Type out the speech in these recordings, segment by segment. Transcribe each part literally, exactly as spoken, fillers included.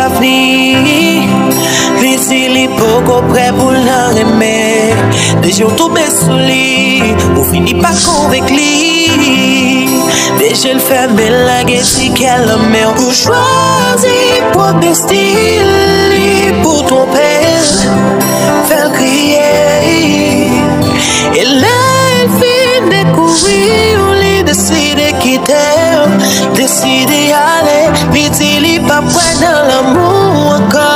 Li, li di li poko prè pou l nan renmen. Deja w tonbe sou li, ou fini pa konvenk li. Deja l fèmen l lage ti kè l nan men w. Ou chwazi pwòp destin li pou twonpe l, fè l kriye. E lè l fin dekouvri w, li deside kite w, deside ale. Li di li p ap kwè nan lanmou ankò.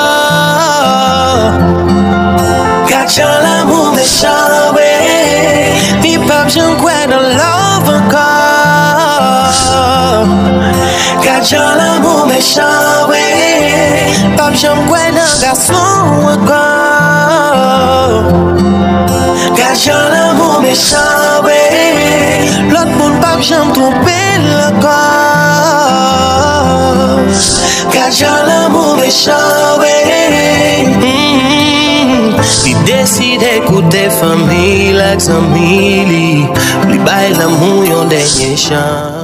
Gad jan lanmou mechan, wi. Li p ap janm kwè nan love ankò. Gad jan lanmou mechan, wi. P ap janm kwè nan gason ankò. Gad jan lanmou mechan, wi. Lòt moun p ap janm twonpe l ankò. Gad jan lanmou mechan, wi. Mm. Li deside koute fanmi l ak zanmi li. Li bay lanmou yon dènye chans.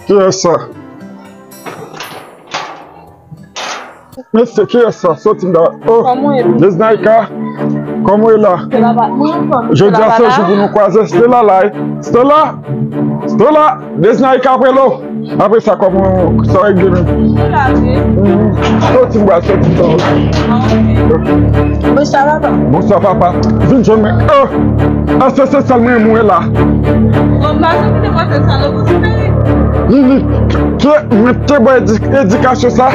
Kiyès sa? Mesye, kiyès sa? Soti m da. Oh, Kòman w ye? Desnaika, kòman w ye la? Jodi a se jou pou nou kwaze. Stella la, eh. Stella! Stella! Desnaika, apre lo. Apre sa, kòman sa w regle menm? Soti m bwa, soti m. Bonswa, papa. Bonswa, papa. Vin jwenn mwen. Oh! Èske se sèl mwen mwen la? Bon, m pa janm te panse sa, non, pou ti peyi. Li, li, ke mwen te ba edi-, edikasyon sa?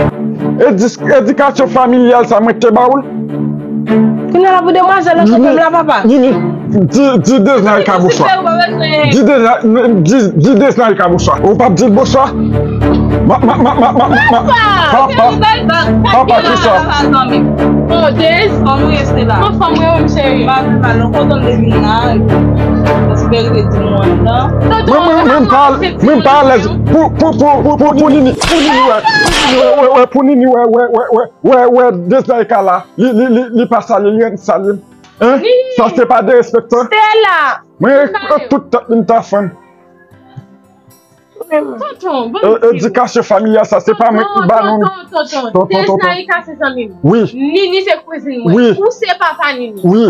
Edi-, edikasyon familyal sa mwen te ba ou l? Kounye a la pou demwazèl nan kanpe m la, papa. Nini, di, di Desnaika bonswa. Di Desna-, di, di Desnaika bonswa. Ou p ap di l bonswa? Ma, ma, ma, ma, ma, ma, ma. Papa, papa, kisa? Oh, Des. Kòman w ye, Stella? Anfòm, anfòm, wi, m cheri. M pa pi mal, non, kontan de vin la. Espere di mwen, non. Mwen, mwen, mwen, m pa, mwen, m pa alèz pou, pou, pou, pou, pou, pou Nini, pou Nini, wè, pou Nini, wè, wè, wè, pou Nini, wè, wè, wè, wè, wè, wè, Desnaika la. Li, li, li, li pa salye, li renmen salye m. Hein? Sa se pa derespektan. Stella! Mwen, tout tèt li m ta fann. Tonton, bon. E, edikasyon familyal sa, se pa mwen ki ba nou. Tonton, tonton, tonton. Desnaika se zanmi m. Wi. Nini se kouzin mwen. Wi. Ou se papa Nini. Wi.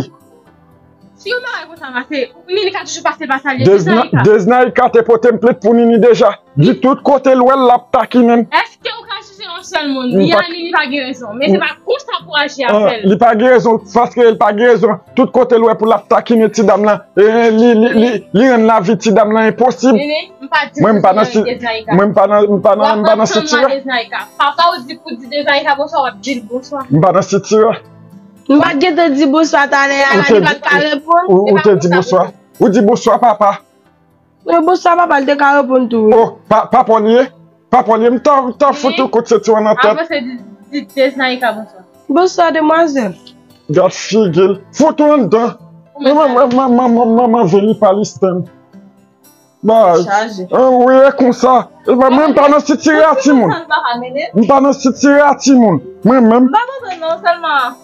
Si yon bagay konsa pase, Nini ka toujou pase pa salye. Desna-, Desnaika te pote m plent pou Nini deja. Di tout kote l wè l, l ap takinen m. Èske ou ka jije yon sèl moun? Li a Nini pa gen rezon, men se pa konsa pou aji avè l. Li pa gen rezon, paske l pa gen rezon. Tout kote l wè pou l ap takinen ti dam lan. E, li, li, li, li rann lavi ti dam lan enposib. Mwen, m pa nan si-, mwen, m pa nan, m pa nan, m pa nan sitirè. Papa ou di pou di Desnaika bonswa, w ap di l bonswa. M pa nan sitirè. M pa t gentan di bonswa talè a, li pa t ka reponn. Ou, ou te di bonswa. Ou di bonswa, papa. Wi, bonswa, papa, li te ka reponn tou, wi. Oh, pa, papa w li ye? Papa w li ye? M ta, m ta fout ou kout senti w nan tèt. Avanse di, di Desnaika bonswa. Bonswa, demwazèl. Gad figi l. Fout ou anndan. Manman, manman, manman, manman, vin li pa listen. Ba, chaje. An, wi, e konsa. E ba, mwen, m pa nan sitirè a timoun. M pa nan sitirè a timoun. Mwen menm. M pa konprann non, sèlman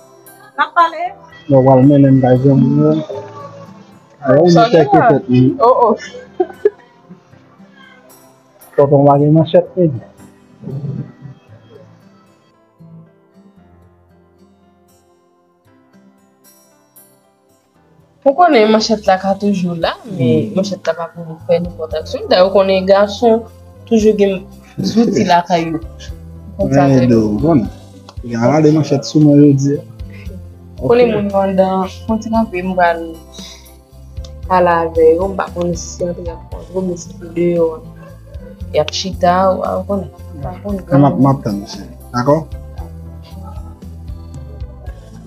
n ap pale. Bon, w al mennen m bay granmoun yo. Ayo, nou tèt ki tèt li. Oh, oh. Tonton pa gen manchèt, li. Ou konnen manchèt la ka toujou la, men manchèt la pa pou fè nenpòt aksyon. Dayè, ou konnen gason toujou gen zouti lakay yo. Konn sa trè byen. Ou konnen. Gen ale manchèt sou mwen jodi a. Konnen moun yo anndan, fon ti kanpe, m pral pale avè yo, m pa konn si antre ap kontre, men si se deyò y ap chita, ou pa konnen. M ap, m ap tann ou, cheri. Dakò?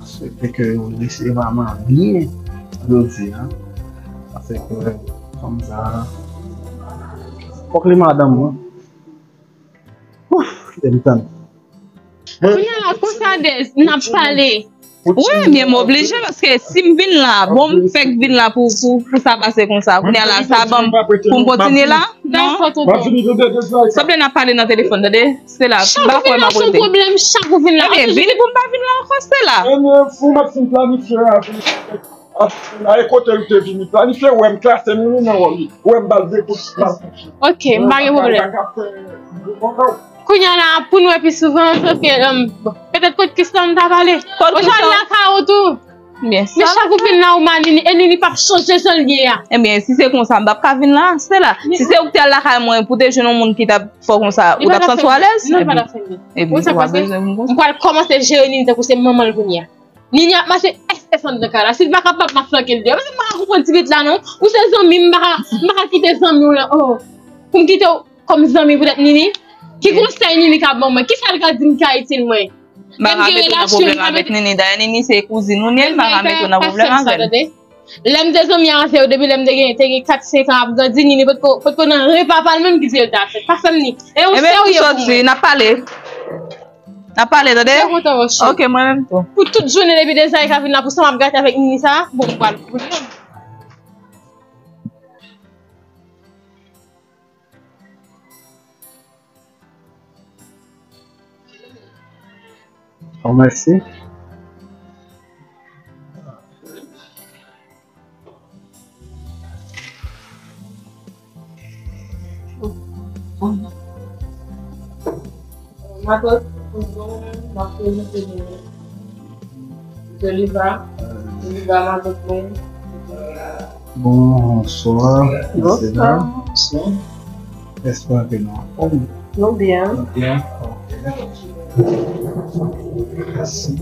Swete ke ou resevwa manman byen jodi a. Paske fanm sa a, fòk li madanm ou. Ouf, kite m tann. Kounye a la, konsa Des, n ap pale. Wi, men m oblije, paske si m vin la, bon, m fèk vin la pou, pou, pou sa pase konsa. Kounye a la, sa ban m pou m kontinye la? Non. Souple, n ap pale nan telefòn, tande? Se la, m pa kwè m ap rete. Chak ou vin la. Ebyen, vini pou m pa vin la ankò, se la. Ebyen, fou, m ap fin planifye a. Nan e kote l te vini planifye, ou wè m klase Nini nan wòl li. Ou wè m ba l de kout. Ok, m pa gen pwoblèm. Kounye a la, pou n wè pi souvan, se ke, um, bon, petèt kot Kristan m ta pale. Kot Kristan? Lakay ou tou. Men chak ou vin la, ou ma Nini, e Nini p ap chanje jan l ye a. Ebyen, si se konsa, m p ap ka vin la, Stella. Si se ou ki te al lakay mwen pou te jwenn yon moun ki t ap fè w konsa, ou t ap santi w alèz? Non, li pa t ap fè m byen. Ebyen, ou pa bezwen vin konsa. M pral kòmanse jere Nini tankou se manman l kounye a. Nini ap mache S S anndan kay la. Si l pa kapab, m ap flanke l deyò. Paske m pa ka konprann ti pitit la, non. Ou se zanmi m, m pa ka, m pa ka kite zanmi w lan. Oh. Pou m kite w kòm zanmi poutèt Nini? Ki konsèy Nini ka ban mwen? Kisa l ka di m ki ka itil mwen? M pa ka mete w nan pwoblèm avèk Nini. Dayè, Nini se kouzin ou li ye, m pa ka mete w nan pwoblèm avè l. Lè m te zanmi avè w, depi lè m te gen, te gen kat, senk an ap grandi, Nini potko, potko nan ren papa l menm ki di l ta fèt. Pa fè m ni. E yon serye pou mwen. Ebyen, soti, n ap pale. N ap pale, tande? Mwen kontan wè w, cheri. Ok, mwen menm tou. Pou tout jounen depi de zan li ka vin la, pou sa m ap gate avèk Nini sa, bon, m pral kouri. Bon, mèsi. Matant, bonjou, m ap prezante nou Joliva. Joliva, matant mwen. Bonswa, mesye dam. Bonswa. Espere ke nou anfòm. Nou byen. Nou byen? Ok. Mèsi.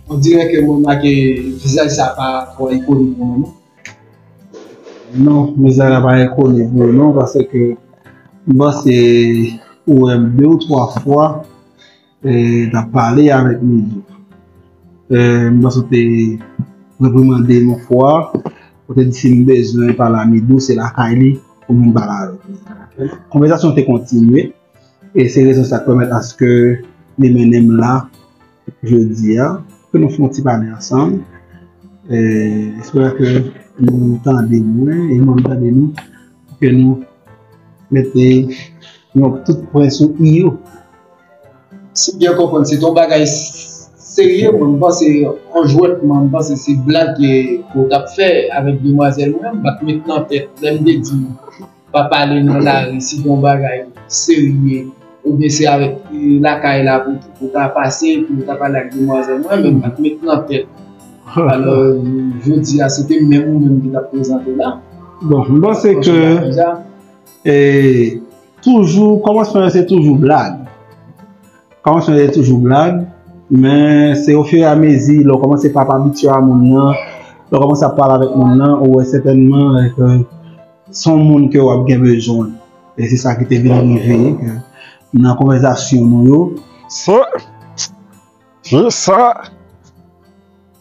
On dirè ke mwen remake vizaj sa pa twò enkoni pou mwen, non. Non, vizaj la pa enkoni pou mwen, non, paske m panse ou wè m de ou twa fwa, e, n ap pale avèk Midou. E, m panse w te reprimande m yon fwa, ou te di si m bezwen pale a Midou, se lakay li pou m vin pale avèk li. Konvèsasyon te kontinye. E se rezon sa k pèmèt aske li mennen m la jodi a, pou nou fè yon ti pale ansanm. E, espere ke nou tande mwen e mwen m tande nou, pou ke nou mete yon tout pwen sou i yo. Si m byen konprann, se t yon bagay s-, serye, mwen, m panse yon jwèt, mwen, m panse se blag ke, ke w t ap fè avèk demwazèl mwen, m pa t met nan tèt, lè m te di w, pa pale nan lari, si gon bagay serye, oubyen se avèk, e, lakay la pou, pou ta pase, pou ta pale ak demwazèl mwen, men m pa t met nan tèt. Alò, jodi a, se te menm ou menm ki t ap prezante la. Bon, m panse ke, e, toujou, kòmansman yo se toujou blag. Kòmansman yo se toujou blag, men se ofiramezi, lè w kòmanse p ap abitye a moun nan, lè w kòmanse ap pale avèk moun nan, ou wè sètènman, e, ke se yon moun ke w ap gen bezwen. E se sa ki te vin rive, ke nan konvèsasyon nou yo. Se, se sa,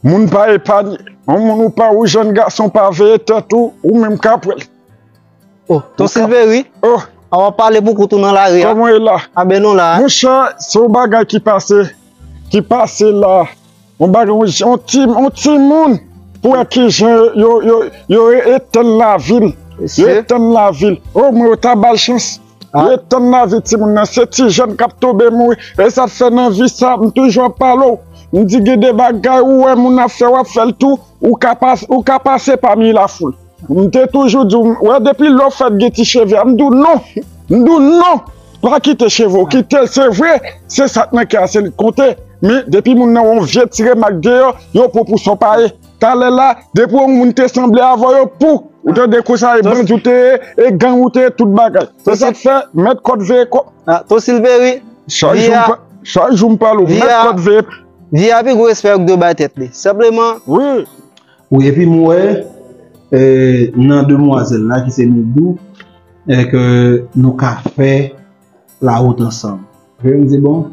moun pa epanye. Yon moun ou pa, ou jèn gason pa veye tèt ou, ou menm k ap wè l. Oh, Ton Silveri? Oh. A w ap pale pou kout ou nan lari a. Kòman w ye la? A ben nou la. Monchè, se yon bagay ki pase, ki pase la. Yon bagay, yon, yon ti, yon timoun, pou wè kijan yo, yo, yo etann lavi l. Yo etann lavi l. O mwen, yo ta ba l chans. Yo etann lavi timoun nan. Se ti jèn k ap tonbe mouri. E sa k fè nan vi sa, m toujou ap pale w. M di gen de bagay ou wè moun ap fè, w ap fè l tou. Ou ka pas-, ou ka pase pami lafoul. M te toujou di w, wè, depi lè w fèt gen ti cheve a, m di w non. M di w non. Pa kite cheve w kite l. Se vre, se sa k nan kè a, se li k konte. Men, depi moun nan wè yon vye ti remak deyò, yo pran w pou sa w pa ye. Talè la, depi yon moun te sanble avè w, yo pran w. Ou tande konsa, e bandi w te ye, e gang ou te ye, tout bagay. Se sa k fè, mèt kòd veye kò. A, Ton Silveri, chak jou m pa-, chak jou m pale w, mèt kòd veye. Vi a pi gwo respè yo k dwe bay tèt li. Senpleman. Wi. Wi, epi m wè, e, nan demwazèl la ki se Midou, e ke nou ka fè lawout ansanm. Epi m di, bon,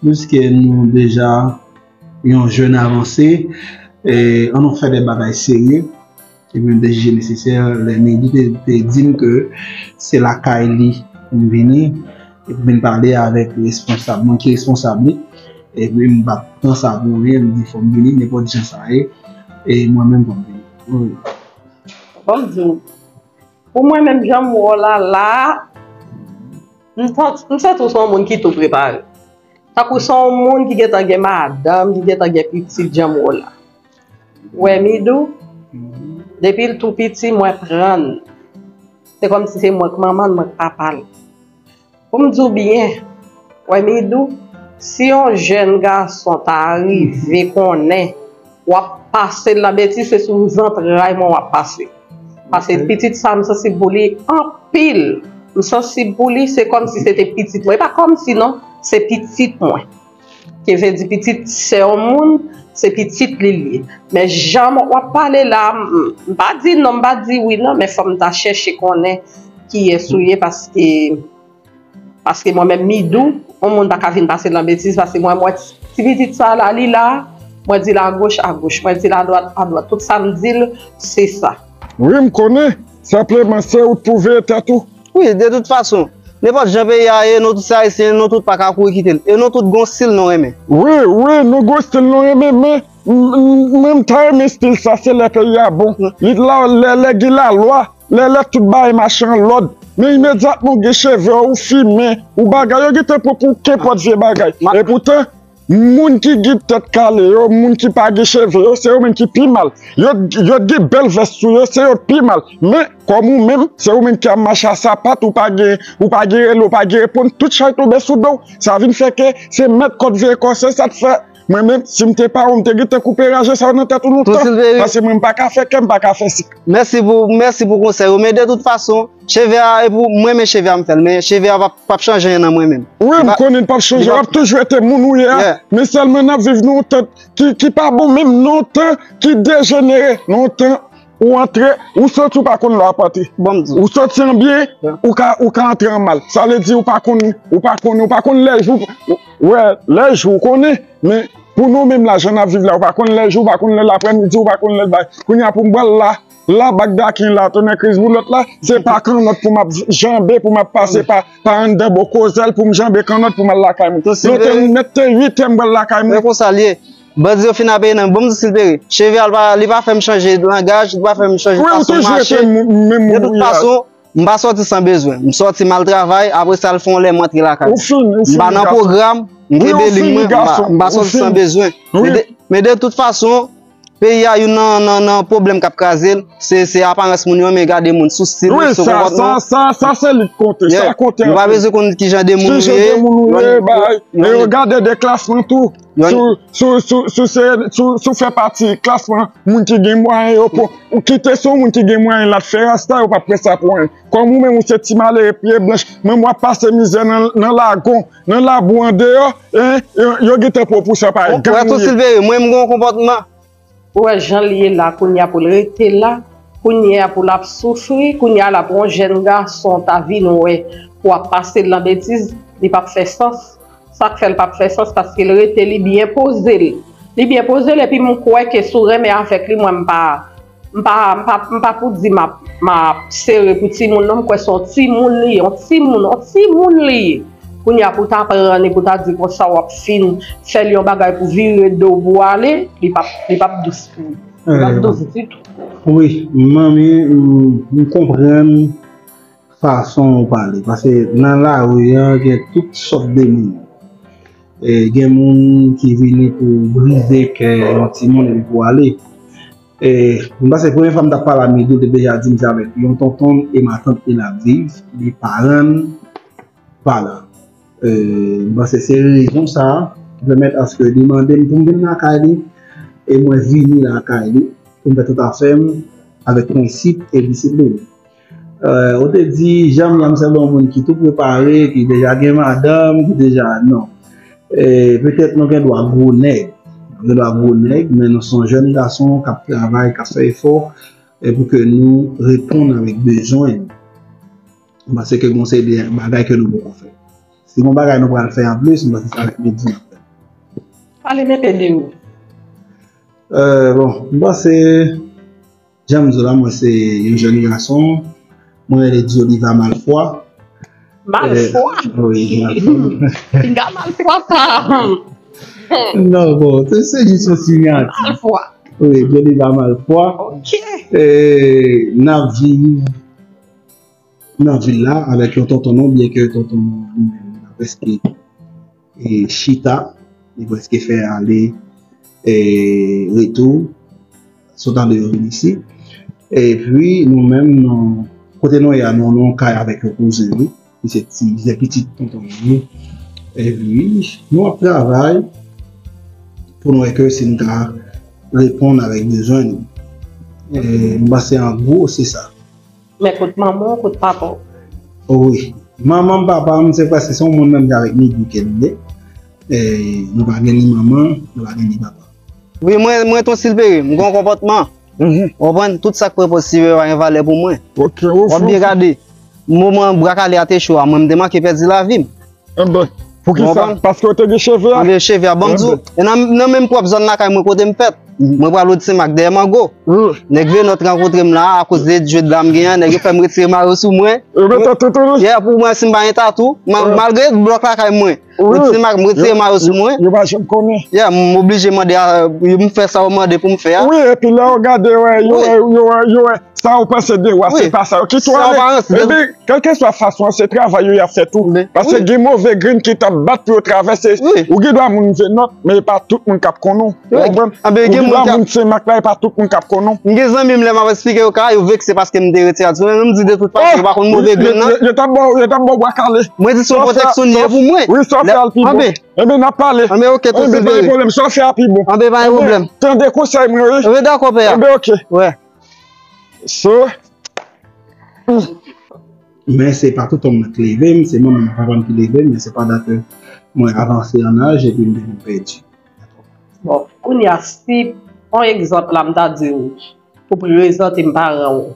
piske nou deja yon jèn avanse, e, ann nou fè de bagay serye. Epi m te jije nesesè, lè Midou te, te di m ke se lakay li pou m vini, epi m vin pale avèk responsab mwen ki responsab li, epi m pa t pran sa pou anyen, m di fò m vini, nenpòt jan sa ye, e mwen menm fò m vini. Wi. Bon, m di w, pou mwen menm, jan m wè w la, la, m santi, m santi w se yon moun ki tou prepare. Tankou se yon moun ki gentan gen madanm, ki gentan gen pitit, jan m wè w la. Ou wè Midou, depi l tou piti, mwen pran l. Se kòmsi se mwen k manman l, mwen k papa l. Pou m di w byen, ou wè Midou, si yon jèn gason ta rive konnen w ap pase l nan betiz, se sou zantray mwen w ap pase. Paske pitit sa, m sansib pou li anpil. M sansib pou li, se kòmsi se te pitit mwen. E pa kòmsi non, se pitit mwen. Ki vle di pitit sè yon moun, se pitit li l ye. Men jan w ap pale la, m, m pa di non, m pa di wi non, men fò m ta chèche konnen kiyès ou ye, paske, paske mwen menm Midou, yon moun pa ka vin pase l nan betiz, paske mwen, mwen, ti pitit sa la, li la, mwen di l agoch, agoch, mwen di l adwat, adwat. Tout sa m di l, se sa. Wi, m konnen, senpleman, se ou t pou veye tèt ou. Wi, de tout fason, nenpòt jan peyi a ye, nou tout se Ayisyen, nou tout pa ka kouri kite l. E nou tout gon stil nou renmen. Wi, wi, nou gon stil nou renmen, men m, m, mwen m ta renmen stil sa, se lè peyi a bon. Li la, lè, lè gen lalwa, lè, lè tout bagay mache an lòd. Men imedyatman ou gen cheve, ou fimen, ou bagay, yo gentan pran pou kenpòt vye bagay. E poutan, moun ki gen tèt kale yo, moun ki pa gen cheve yo, se yo menm ki pi mal. Yo, yo gen bèl vès sou yo, se yo k pi mal. Men, kòm ou menm, se ou menm ki ap mache a sapat, ou pa gen, ou pa gen rele, ou pa gen reponn, tout chay tonbe sou do w. Sa vin fè ke se mèt kòd vye kò, se sa k fè. Mwen menm, si m te pa ou, m te gentan koupe raje sa yo nan tèt ou lontan. Paske mwen, m pa ka fè kè, m pa ka fè sik. Mèsi pou, mèsi pou konsèy ou, men de tout fason, cheve a, e pou mwen, men cheve a m fè l, men cheve a p ap, p ap chanje anyen nan mwen menm. Wi, m konnen l p ap chanje, w ap toujou rete moun ou ye a. Men sèlman n ap viv nan yon tan ki, ki pa bon menm, nan yon tan ki dejenere, nan yon tan ou antre, ou soti, ou pa konn lè w ap antre. Ou soti an byen, ou ka, ou ka antre an mal. Sa vle di ou pa konn, ou pa konn, ou pa konn lè jou, wè, lè jou ou konnen, men pou nou menm la, jan n ap viv la, ou pa konn lè jou, ou pa konn lè laprèmidi, ou pa konn lè bay. Kounye a pou m pral la, la, Bagdakin la, tonnè kriz boulòt la, se pa kannòt pou m ap janbe, pou m ap pase pa, pa anndan Bokozèl, pou m janbe kannòt pou m al lakay mwen. Lontan m mèt te uit è m pral lakay mwen. Se konsa l ye. Bandi yo fin apeye nan, bon, m di Silveri, cheve a l pa, li pa fè m chanje langaj, li pa fè m chanje fason m mache. De tout fason, m pa sòti san bezwen. M sòti m al travay, apre sa l fè yon lè m rantre lakay mwen. M pa nan pwogram, m kenbe liy mwen, m pa, m pa sòti san bezwen. Men de, men de tout fason, peyi a youn nan, nan, nan pwoblèm k ap kraze l, se, se aparans moun yo, men gade moun sou stil, sou konpòtman. Sa, sa, sa se li k konte, sa konte anpil. Nou pa bezwen konn kijan de moun ou ye. Kijan de moun ou ye, bay. E yo gade deklasman tou. Sou, sou, sou, sou se, sou, sou fè pati klasman moun ki gen mwayen yo pran. Ou kite se yon moun ki gen mwayen la t fè rasta, yo p ap pran sa pou anyen. Kòm ou menm ou se ti malere pye blanch, menm w ap pase mizè nan, nan lagon, nan labou andeyò, en, yo, yo gentan pran w pou sa parèy gang ou ye. Silveri, mwen m gen yon konpòtman. Ou wè jan l ye la, kounye a pou l rete la, kounye a pou l ap soufri, kounye a l ap yon jèn gason ta vin wè pou w ap pase l nan betiz, li p ap fè sans. Sa k fè l p ap fè sans, paske l rete, li byen poze l. Li byen poze l, epi m kwè ke si w renmen avèk li, mwen m pa, m pa, m pa, m pa pou di m ap, m ap sere pou timoun non, m kwè se yon timoun li ye, yon timoun, yon timoun li ye. Kounye a pou w ta pran li, pou w ta di konsa w ap fin fè l yon bagay pou vire do pou w ale, li p ap, li p ap dous pou ou. Li p ap dous ditou. Wi, manmi, m, m konprann fason w pale. Paske nan lari a, gen tout sòt de moun. E gen moun ki vini pou brize kè yon timoun epi pou ale. E m panse premye fwa m t ap pale a Midou, te deja di m se avèk yon tonton e matant li l ap viv, li paran l pa la. E m panse se rezon sa a ki pèmèt aske li mande m pou m vin lakay li, e mwen vini lakay li pou m fè tout afè m avèk prensip e disiplin. Eh, ou te di, Jan m la, m sanble yon moun ki tou prepare, ki deja gen madanm, ki deja, non. Eh, petèt nou gen dwa gwo nèg. Nou gen dwa gwo nèg, men nou se yon jèn gason k ap travay, k ap fè efò, e pou ke nou reponn avèk bezwen nou. M panse ke gon seri de bagay ke nou poko fè. Si gon bagay nou pral fè anplis, m panse se avèk Midi n ap fè l. Pale m enpe de ou. Eh, bon, m panse Jan m di w la, mwen se yon jèn gason. Mwen rele Joliva Malfwa. Malfwa? Eh, wi, Malfwa. Pinga Malfwa pa. Non, bon, se, se jis yon siyati. Malfwa. Wi, Joliva Malfwa. Ok. Eh, n ap viv nan vil la avèk yon tonton non, byenke tonton non li menm li pa prèske e, chita, li prèske fè ale, e, retou, sot andeyò vin isi. Epi nou menm, nou, kote nou ye a, nou nan yon kay avèk yon kouzen nou, ki se ti, se pitit tonton nou. Epi nou ap travay pou nou wè ke si nou ka reponn avèk bezwen nou. E, m panse an gwo, se sa. Men kote manman w, kote papa w? Wi. Manman m, papa m, se prèske se yon moun menm jan avèk Migou ke nou ye. E, nou pa gen ni manman, nou pa gen ni papa. Wi, mwen, mwen tou silvere, m gen yon konpòtman. Mhm. Ou konprann? Tout sa k pran pòz silvere pa gen valè pou mwen. Ok, ou W ap fou. Byen gade. Moman bra kale a te cho a, mwen, m te manke pèdi lavi m. Enben, pou ki Ou sa? Konprann? Paske w te gen cheve a? Anben, cheve a, ban m di w, Enben. e nan, nan menm pwòp zòn lakay mwen kote m fèt, mwen pral Odsemak dèyè Mango. Wi. Nèg Venant rankontre m la, akoz de djed la m gen an, nèg yo fè m retire mayo sou mwen. Yo met tatou tou, wi. Yeah, pou mwen, si m pa gen tatou, ma-, Wi. malgre blòk lakay mwen, Wi. Odsemak, m retire Yo, mayo sou yo, mwen. yo pa janm konnen. Yeah, m oblije mande a, m fè sa yo mande pou m fè a. Wi, epi lè yo gade, yo wè, yo Wi. wè, yo wè, yo wè, sa ou panse de ou a, Wi. se pa sa. Yo kite w Sa ale. pa anyen, Epi, kèlkeswa fason an, se travay yo y ap fè tou. Wi. Paske gen move grenn ki t ap bat pou yo travèse. Wi. Ou gen dwa moun Venant, men e pa tout moun k ap konn ou. Ou Wi. konprann? Anben, Ou gen gen moun dwa ki ap moun Senmak la, e pa tout moun k ap konn ou. M gen zanmi m, lè m ap eksplike yo ka, yo vekse paske m te retire sou mwen, men m di de tout fason, yo pa konn move grenn nan. Yo, yo, yo t ap ba w, yo t ap ba w bwa kale. Mwen di se yon pwoteksyon li ye pou mwen. Wi, sa w fè al pi bon. Anben. Enben, n ap pale. Anben, ok, tou Enben, pa gen pwoblèm, sa w fè a pi bon. Anben, pa gen pwoblèm. Tande konsèy mwen, wi. Anben, dakò, pè a. Enben, ok. Wè. So. Men se pa tout moun ki leve m, se manman m, papa m ki leve m, men se pandan ke mwen avanse an aj epi m vin pèdi. Bon, kounye a, si, yon egzanp la, m ta di w, pou prezante m paran w,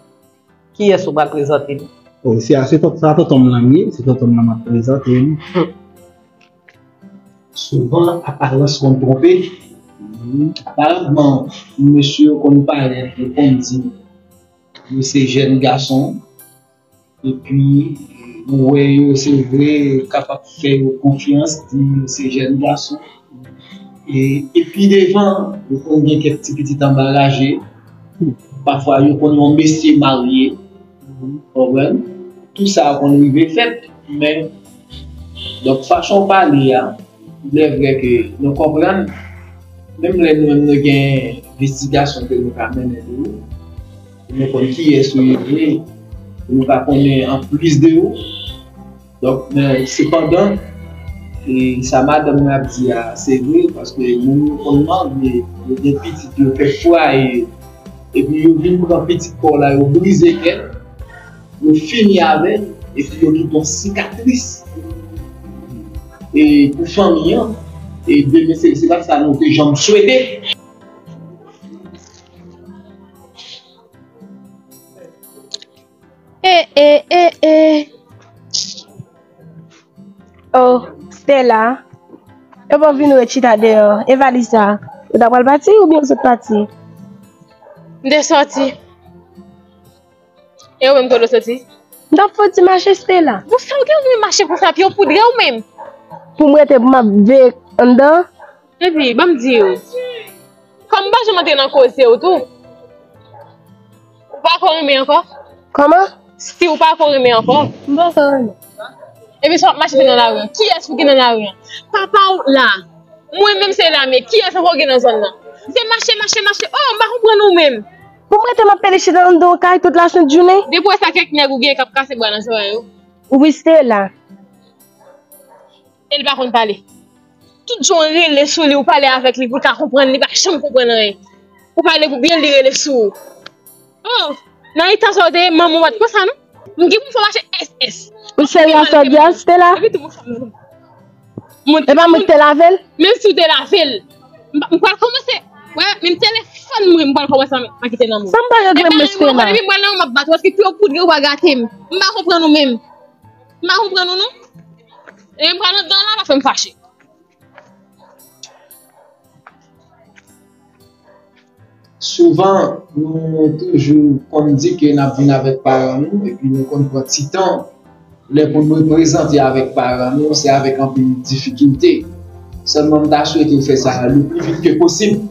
kiyès ou pral prezante m? Oh, se a, se tonton, sa tonton m nan m ye, se tonton m nan m ap prezante m. Souvan, aparans konn twonpe. Aparantman, mesye yo konn parèt, yo konn di, yo se jèn gason. Epi, ou wè yo, se vre, kapab fè yo konfyans, di yo se jèn gason. E, epi devan, yo konn gen kèk ti pitit anba raje. Pafwa, yo konn yon mesye marye. Konprann? Tou sa konn rive fèt, men, donk, fason w pale a, lè vrè ke nou konprann, menm lè nou menm nou gen envestigasyon ke nou ka mennen de ou, pou nou konn kiyès ou ye, pou nou ka konnen anplis de ou. Donk, men, sepandan, e sa madanm mwen ap di a, se vre, paske moun yo konn marye, yo gen pitit, yo fè fwaye, epi yo vin pran pitit pa w la, yo brize kè l, yo fini avè l, epi yo kite yon sikatris. E pou fanmi an, e demen, se, se pa sa nou te janm swete. E, e, e, e. Oh, Stella. E bon, vin ret chita deyò. E valiz sa? Ou ta pral pati oubyen ou sot pati? M te sòti. E ou menm, kote w soti? M t ap fouti mache, Stella. Bon, sa w gen pou mache konsa, pye w poudre ou menm? Pou m rete, pou m ap veye anndan? Epi, ban m di w, kòm m pa janm antre nan koze w tou, ou pa ko renmen ankò? Kòman? Si ou pa ko renmen ankò. M pa ko renmen. Epi sa w ap mache fè nan lari an? Kiyès ou gen nan lari an? Papa w la. Mwen menm se lame. Kiyès ankò w gen nan zòn nan? Se mache, mache, mache. Oh, m pa konprann ou menm. Pou m rete m ap pede chita anndan yon kay tout lasent jounen? Depi w wè sa kèk nèg ou gen k ap kase bwa nan zòrèy ou. Ou reste la. E li pa konn pale. Tout jan w rele sou li, ou pale avèk li pou l ka konprann, li pa janm konprann anyen. Ou pale pou byen, li rele sou ou. Oh, nan eta sa w te ye, manman w pa t konsa non. M gen pou m fè mache S S. Ou serye a sa w di a, Stella? Epi tou moun sa m. E pa mwen ki te lave l? Menm si w te lave l, m pa, m pral kòmanse. Wè, menm telefòn mwen, m pral kòmanse a kite nan men w. Sa m pa regle mwen, Stella. Epi mwen nan w m ap bat ou, paske pye w poudre ou pa gate m. M pa konprann ou menm. M pa konprann ou non. E m pral anndan la, pa fè m fache. Souvan, nou toujou konn di ke n ap vin avèk paran nou, epi nou konn pran ti tan. Lè pou nou prezante avèk paran nou, se avèk anpil difikilte. Sèlman, m ta swete w fè sa le pli vit ke posib.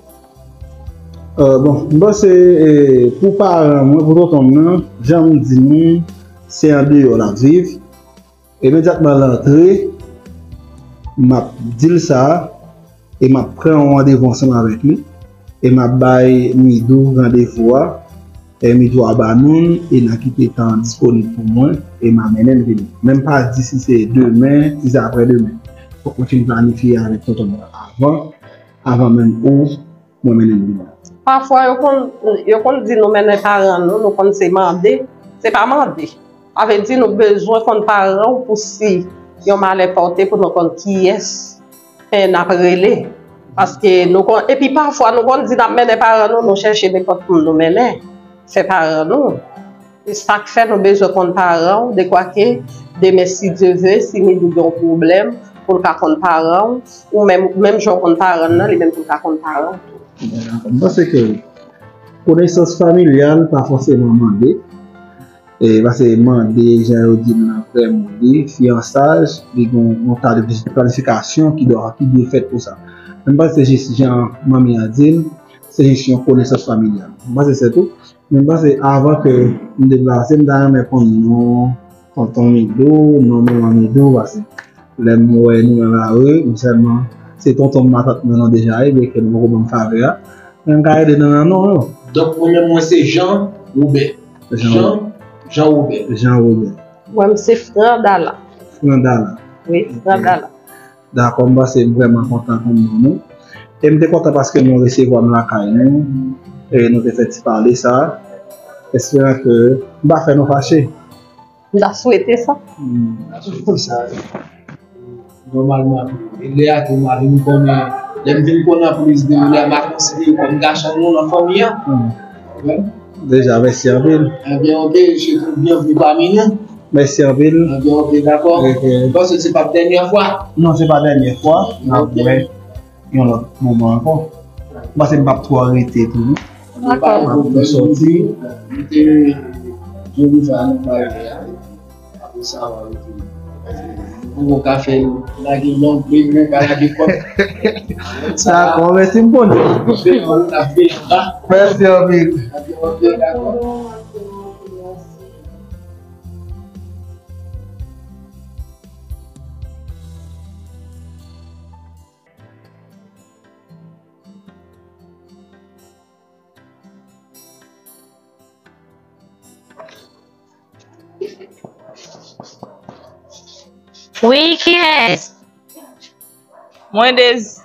Euh, bon, m panse, eh, pou paran mwen, pou tonton m nan, jan m di nou, se andeyò l ap viv. Imedyatman l antre, M ap di l sa, e m ap pran yon randevou ansanm avèk li, e m ap bay Midou randevou a, e Midou a ba nou l, e n a kite tan an disponib pou mwen, e m a mennen l vini. Men m pa di si se demen, si se aprè demen. Fòk mwen fin planifye avèk tonton mwen avan, avan menm ou, mwen mennen l vini. Pafwa, yo konn, yo konn di nou mennen paran nou, nou konn se mande. Se pa mande. Sa vle di nou bezwen konn paran w pou si yon malè pòte pou nou konn kiyès, eh, n ap rele. Paske nou konn, epi pafwa nou konn di n ap mennen paran nou, nou chèche nenpòt moun nou mennen. Se paran nou. E sa k fè nou bezwen konn paran w, dekwa ke demen, si Dye vle, si Midou gen yon pwoblèm, pou l ka konn paran w, ou menm, menm jan w konn paran l nan, li menm tou l ka konn paran w tou. M panse ke konesans familyal pa fòseman mande, e paske mande, jan yo di l nan vrè mo li, fiyansaj, li gen yon ta de planifikasyon ki dwe, ki dwe fèt pou sa. Men m panse se jis jan manmi an di l, se jis yon konesans familyal. M panse se tou. Men m panse avan ke m deplase, m ta renmen konn non tonton Midou, non manman Midou, paske lè m wè nou nan lari, m sèlman, se tonton m, matant mwen nan deja ye, byenke nou poko ban m favè a. Men m ka rele nan non yo. Donk, mwen menm, mwen se Jean Robert. Jean Jean, Jean Robert. Jean Robert. Mwen, m se Frandala. Frandala. Wi, ok. Frandala. Dakò, m panse m vrèman kontan konn non nou. E m te kontan paske nou resevwa m lakay nou. E nou te fè ti pale sa. Esperan ke m pa fè nou fache. M ta swete sa. Hmm, m ta swete sa. Nòmalman, e lè a tou, m a vin konnen, lè m vin konnen anplis de ou, lè a m a konsidere kòm gason nou nan fanmi an. Hmm. Wi. Deja, mèsi anpil. Ebyen, oke, je te byenveni pami nou. Mèsi anpil. Ebyen, oke, dakò. Ok. Bon, se, se pa dènyè fwa. Non, se pa dènyè fwa. N ap wè yon lòt moman ankò. M panse m p ap twò rete tou, non. Dakò. M ap tou sòti. Mete Jenifa nan pale a. Apre sa, w a rete. Ou ka fè lage long, vre, vre, ka lage kòt. Dakò, mèsi, m konnen. Fè yon, ou ta fè yon ba. Mèsi anpil. Dakò. Wi, kiyès? Mwen, Dezi.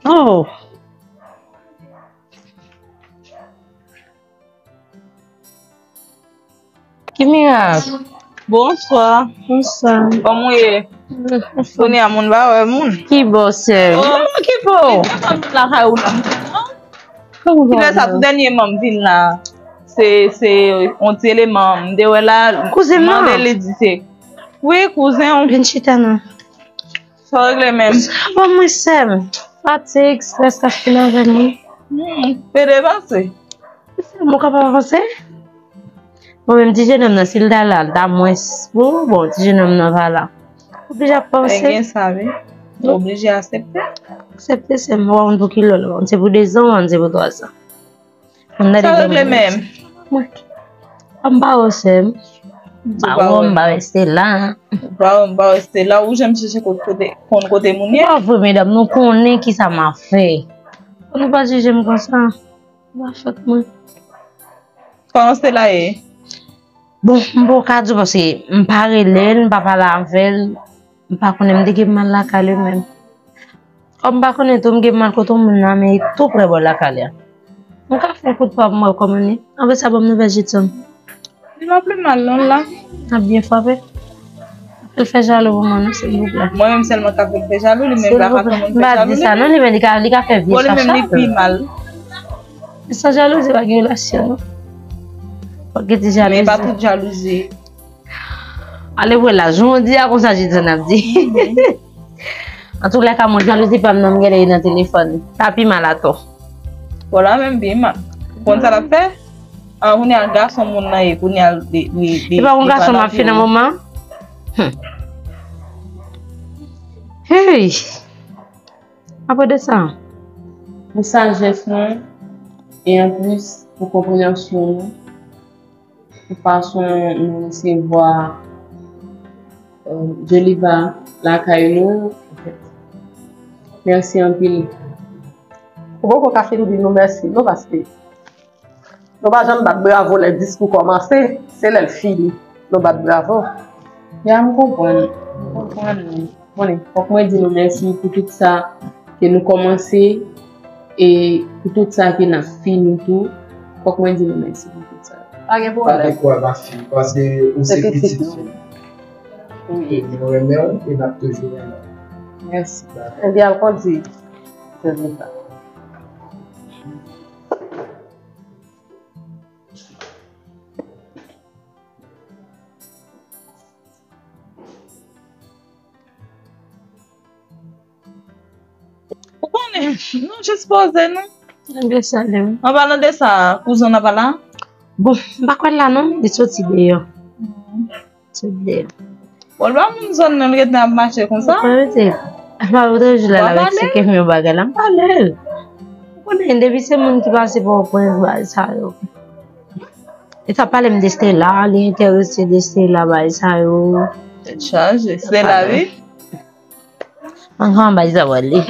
Oh. Ki mirak? Bonswa. Bonswa. Kòman w ye? Kounye a moun pa wè moun. Ki bò, sè? Oh. Mwen okipe w. Vin nan fanmi lakay ou la. Kilè sa tou dènyèman m vin la? Se, se yon ti eleman m te wè la. Kouzen m nan? Mande li di se. Wi, kouzen w. Vin chita non. Sa w regle menm? Sa bon mwen sè m. Fatig, estrès k ap fin avè m wi. Hmm, pede pase. Mwen kapab avanse? Bon, menm ti jenòm nan, si l ta la, l ta mwens. Bon, bon, ti jenòm nan pa la. Oblije ap panse. Gen sa, wi. Oblije aksepte. Aksepte, sè m, ou pa konn pou ki lè w la. Se pou dezan, ou se pou twazan. Sa regle menm? Mwen. M pa wè w, sè m. M pa wè w, m pa wè Stella. M pa wè w, m pa wè Stella. Ou janm chèche kote, kote, konn kote moun ye? Pa vre, medam, nou konnen ki sa m ap fè. Nou pa jije m konsa. Ou pa fèt mwen. Kòman Stella ye? Bon, m poko ka di w paske m pa rele l, m pa pale avè l, m pa konnen, m te gen mal lakay li menm. Kòm m pa konnen tou, m gen mal kote yon moun nan, men tou prè bò lakay li a. M ka fè yon kout pa pou m wè kòman li ye. Apre sa, ban m nouvèl Jetson. Li pa pi mal non la. L ap byen frape. Fè l fè jalou pou mwen non, silvouplè. Mwen menm sèlman k ap fè l fè jalou, li menm pa ka fè moun fè jalou li menm. M pa di sa non, li menm li ka, li ka fè vye chachal. Bon, li menm li pi mal. San jalouzi pa gen relasyon non. Fòk gen ti jalouzi. Men pa tout jalouzi. Ale wè la, jan w di a konsa Jetson ap di. Antoulèka, mwen jalouzi pa m nan, m genlè ye nan telefòn. Sa pi mal atò. Bon, la menm pi mal. Ou konn sa l ap fè? An, kounye a gason moun nan ye, kounye a li, li, li, li pa yon gason m ap fè nan moman. Hmm. Hey! Apre de sa. Pou sajès nou, e anplis, pou konpreyansyon nou, pou fason nou resevwa, euh, Joliva lakay nou, Mèsi anpil. Ou poko ka fin di nou mèsi, non, paske nou pa janm bat bravo lè diskou kòmanse, se lè l fini, nou bat bravo. Ya, m konprann. M konprann. Konnen, fòk mwen di nou mèsi pou tout sa ke nou kòmanse e pou tout sa ke n ap fini tou. Fòk mwen di nou mèsi pou tout sa. Pa gen pwoblèm. Pa gen pwoblèm, ma fille, paske ou se pitit nou. Wi. Nou renmen w e n ap toujou renmen w. Mèsi. Ebyen, al kondui. Se sa. Ou konnen, nou jis poze nou. Ebyen, salem. An palan de sa, kouzen w nan pa la? Bon, m pa kwè l la non, li soti deyò. Soti deyò. Bon, l pa moun zòn nan, l ret nan ap mache konsa? Mwen rete. Apa ou toujou la, l ap eksplike m yon bagay la, m pale l. Ou konnen, depi se moun ki pase Pòtoprens, bagay sa yo. E sa pale m de Stella, li enterese de Stella, bagay sa yo. Tèt chaje. Stella, wi. Anhan, bay sa wale.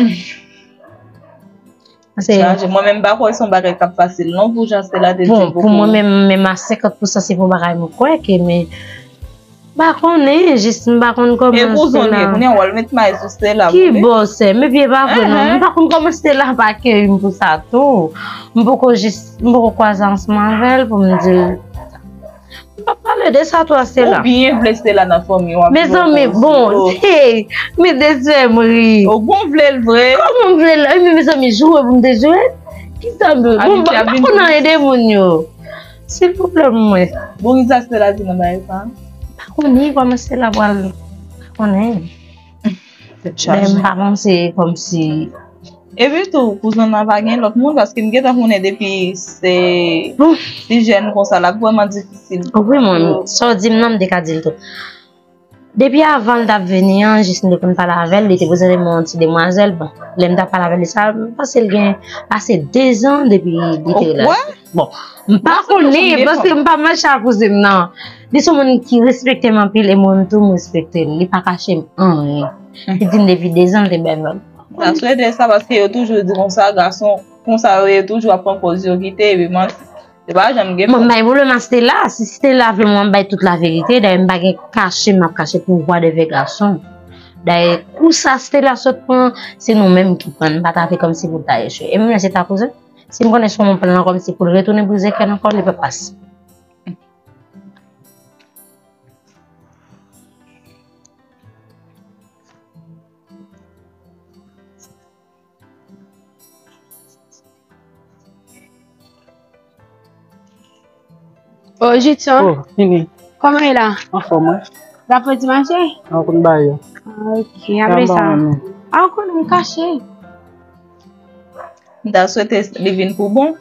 Tèt chaje. Mwen menm, m pa kwè se yon bagay k ap fasil non pou jan Stella te di. Bon, pou mwen menm, menm a senkant pousan, se pou bagay mwen kwè ke, men, m pa konnen, jis m pa konn kòman. E kouzen l ye, kounye a w al met may sou Stella. Ki bò, sè? Men byen pa vre non. M pa konn kòman Stella pa akeyi m pou sa tou. M poko jis, m poko kwaze ansanm avè l pou m di l. M pa pale de sa tou a Stella. Ou byen vle Stella nan fanmi w, ap jwe. Mezanmi, bon, hey, men de zè m ri. Ou bon vle l vre. Kòman m vle l? Ebyen, mezanmi, joure pou m te joure. Kisa m vle? Bon, m pa konn anyen de moun yo. Silvouplè, mwen. Bon, kisa Stella di nan bagay sa? M pa konnen kòman Stella pral, m pa konnen. Dayè, m pa panse kòmsi. Epi tou, kouzen nan pa gen lòt moun, paske m gentan konnen depi se ti jèn konsa, l ap vrèman difisil. Wi, mwen, sa w di m nan, m te ka di l tou. Depi avan l t ap vini an, jis m te konn pale avè l, li te prezante mwen yon ti demwazèl. Bon, lè m t ap pale avè l de sa, m panse l gen pase dezan depi li te la. Bon, m pa konnen, paske m pa mache ak kouzen m nan. Li se yon moun ki respekte m anpil, e mwen menm tou, m respekte l. Li pa kache m anyen. Li di m depi dezan, l te bay vag. M ta swete sa, paske yo toujou di konsa, gason konsa yo ye, toujou ap pran pòz yo kite, epi manti. Se pa janm gen. Mwen, m bay pwoblèm a Stella. Si Stella vle mwen, m bay tout laverite. Dayè, m pa gen kache, m ap kache pou vwa de vè gason. Dayè, kou sa Stella sot pran, se nou menm ki pran. M pa ta vle kòmsi pou l ta echwe. E menm lè se ta kouzen, si m konnen se yon plan kòmsi pou l retounen brize kè l ankò, li p ap pase. Oh, Jitson. Oh, Nini. Kòman e la? Anfòm, wi. L ap fè ti mache? An konn ba yo. Ah, ok, apre sa. Ah, ou konnen m kache. M ta swete li vin pou bon.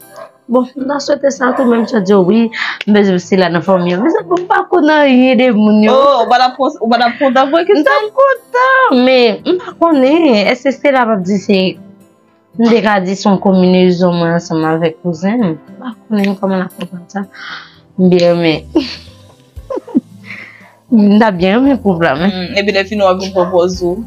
Bon, m ta swete sa tou, menm jan di w, wi, m bezwen Stella nan fanmi an. Mezanmi, m pa konn anyen de moun yo. Oh, ou pa t ap kon-, ou pa t ap kontan vre, Christelle? M t ap kontan, men m pa konnen. Èske Stella p ap di se, m te ka di se yon konbinezon mwen ansanm avèk kouzen m. M pa konnen kòman l ap konprann sa. Byen, men M ta byen renmen koup la, men. Mm, epi lè fini w ap vin pran pòz ou.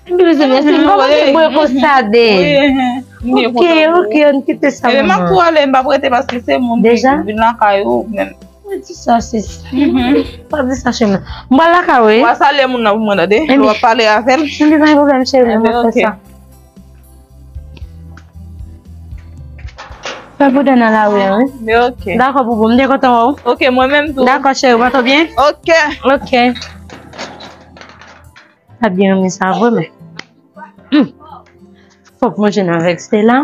Epi mezanmi, èske m pa gen bwè konsa de? Wi, m gen kontan pou ou. Ok, ok, ann kite sa. Epi m ap tou ale, m p ap rete paske se moun ki vin lakay ou menm. Mwen di sa, sis. Pa di sa, cheri. M pral lakay ou, wi. W a salye moun nan pou mwen, tande? Lè w ap pale avè l. Epi pa gen pwoblèm, cheri, m ap fè sa. Fè boudè nan lari an, wi. Men ok. Dakò, boubou, m te kontan wè w. Ok, mwen menm tou. Dakò, cheri, ou pa twò byen? Ok. Ok. Sa byen renmen sa vre, men. Hmm. Fòk mwen jwenn avèk Stella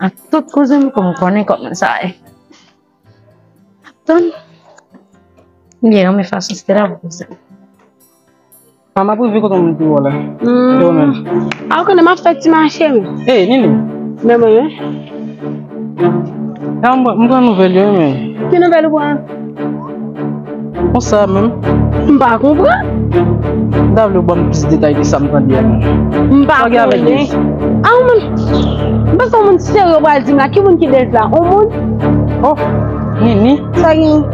ak tout kouzen m pou m konnen kòman sa ye. Tann. M byen renmen fason Stella ap poze. Mama, pou vi kote moun ki wè la. Hmm. Yo menm. A, ou konnen m ap fè ti mache, men. Ey, Nini. Men mwen, men. A, m, m pran nouvèl yo, men. Ki nouvèl ou pran? Konsa menm. M pa konprann. M ta vle w ban m plis detay de sa m tande a, men. M pa konnen. A, ou menm. M panse yon moun serye w pral di m la. Ki moun ki dèz la? Yon moun? Oh, Nini. Sa gen?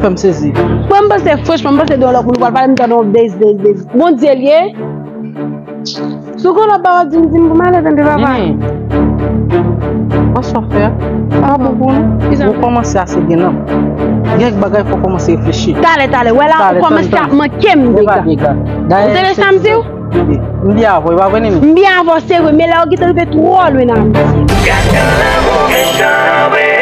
Fè m sezi. Mwen, m panse, franchman, m panse de yon lòt moun ou pral pale, m tande yon dèz, dèz, dèz. Bondye l ye? Si w gen lòt bagay w di m, di m pou m ale, tande papa. Nini, wè sa w fè a? Pa bon pou ou non. Ou kòmanse ase gen nanm. Gen kèk bagay fò w kòmanse reflechi. Talè, talè, wè la ou kòmanse ap manke m dega. Ou tande sa m di w? M byen avè w, e pa vre Nini? M byen avè w, se vre, men lè w gentan rive twò lwen nan Ayiti. Gad jan lanmou mechan, wi.